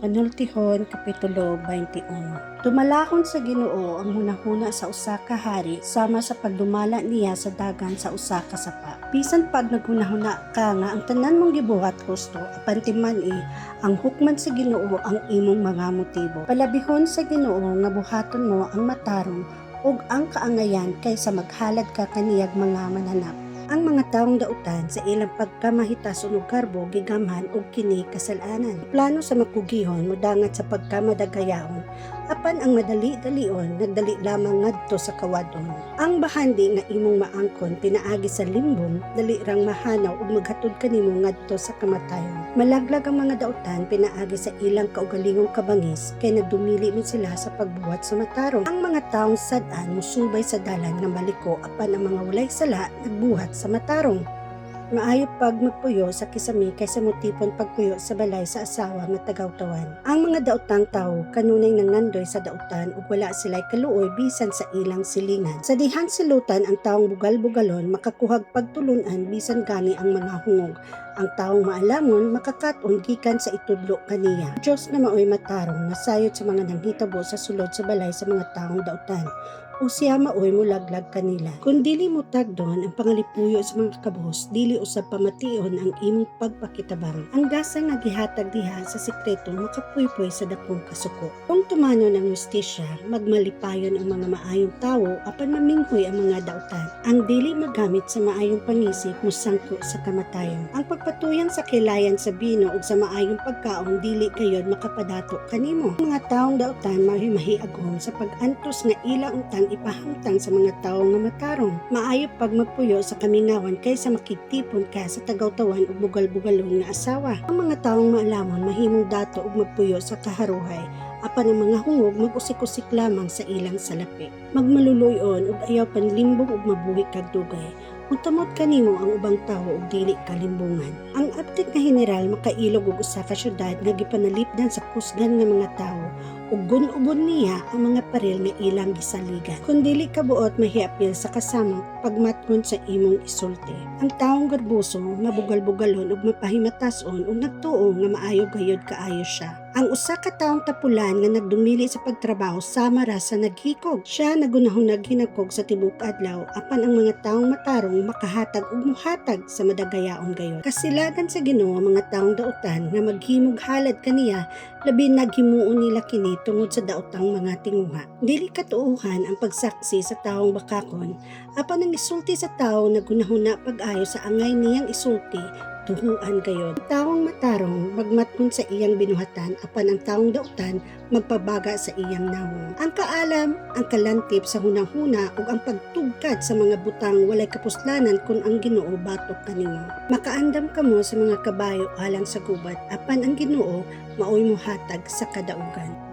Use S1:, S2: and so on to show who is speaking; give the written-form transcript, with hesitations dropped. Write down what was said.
S1: Panultihon Kapitulo 21. Dumalahon sa Ginoo ang hunahuna sa usa ka hari sama sa pagdumala niya sa dagan sa usa ka sapa. Bisan pag naghunahuna ka nga ang tanan mong gibuhat husto, apan timan-i ang hukman sa Ginoo ang imong mga motibo. Palabihon sa Ginoo nga buhaton mo ang matarong ug ang kaangayan kaysa maghalad ka kaniyag mga mananap. Ang mga taong dautan sa ilang pagkamahitason og garbo gigamhan og kini kasal-anan. Plano sa makugihon modangat sa pagkamadagayaon, apan ang madali-dalion nagdali lamang ngadto sa kawadon. Ang bahandi nga imong maangkon pinaagi sa limbong dali rang mahanaw ug maghatod kanimo ngadto sa kamatayon. Malaglag ang mga dautan pinaagi sa ilang kaugalingong kabangis kay nagdumili man sila sa pagbuhat sa matarong. Ang mga taong sad-an musubay sa dalan nga maliko, apan ang mga walay sala nagbuhat sa matarong. Maayo pag magpuyo sa kisami kaysa motipon pagpuyo sa balay sa asawa nga tagawtawan. Ang mga daotang tawo kanunay nangandoy sa dautan ug wala sila'y kaluoy bisan sa ilang silingan. Sa dihang silutan ang taong bugal-bugalon makakuhag pagtulunan bisan gani ang mga hungog. Ang taong maalamon makakat-on gikan sa itudlo kaniya. Diyos na maoy matarong nasayod sa mga nanghitabo sa sulod sa balay sa mga taong dautan o siya maoy molaglag kanila. Kung dili mo tagdon ang pangalipuyo sa mga kabos, dili usab pamation ang imong pagpakitabang. Ang gasa nga gihatag diha sa sekreto makapuypoy sa dakong kasuko. Kung tumanon ang hustisya, magmalipayon ang mga maayong tawo, apan maminghoy ang mga dautan. Ang dili magamit sa maayong pangisip mosangko sa kamatayon. Ang pagpatuyang sa kilayan sa bino ug sa maayong pagkaon dili gayod makapadato kanimo. Ang mga taong dautan mahimahiagom sa pag-antos nga ila untang ipahamtang sa mga tawo nga matarong. Maayo pag magpuyo sa kamingawan kaysa makigtipon ka sa tagawtawan ug bugal-bugalon nga asawa. Ang mga taong maalamon mahimong dato ug magpuyo sa kaharuhay, apan ang mga hungog mag-usik-usik lamang sa ilang salapi. Magmaluluy-on ug ayaw panlimbong ug mabuhi kag dugay. Mutamot kanimo ang ubang tawo ug dili ka limbungan. Ang abtik nga general makailog og usa ka syudad nga gipanalipdan sa kusgan nga mga tawo ug gun-ubon niya ang mga paril nga ilang gisaligan. Kung dili ka buot mahiapil sa kasamok, pagmatngon sa imong isulti. Ang taong garboso nga bugal-bugalon ug mapahimatason ug nagtuo nga maayo gayod kaayo siya. Ang usa ka taong tapulan nga nagdumili sa pagtrabaho sama ra sa naghikog. Siya nagunahunag hinakog sa tibuok adlaw, apan ang mga taong matarong makahatag ug muhatag sa madagayaon gayod. Kasilagan sa Ginoo ang mga taong dautan nga maghimog halad kaniya, labi nag himuon nila kini tungod sa daotang mga tinguha. Dili katuohan ang pagsaksi sa taong bakakon, apan ang isulti sa tawo nagunahuna pag-ayo sa angay niyang isulti, tuhuan gayod. Ang taong matarong magmatngon sa iyang binuhatan, apan ang taong dautan magpabaga sa iyang nawong. Ang kaalam, ang kalantip sa hunahuna ug ang pagtugkad sa mga butang walay kapuslanan kung ang Ginoo batok kanimo. Makaandam kamo sa mga kabayo alang sa gubat, apan ang Ginoo maoy mohatag sa kadaugan.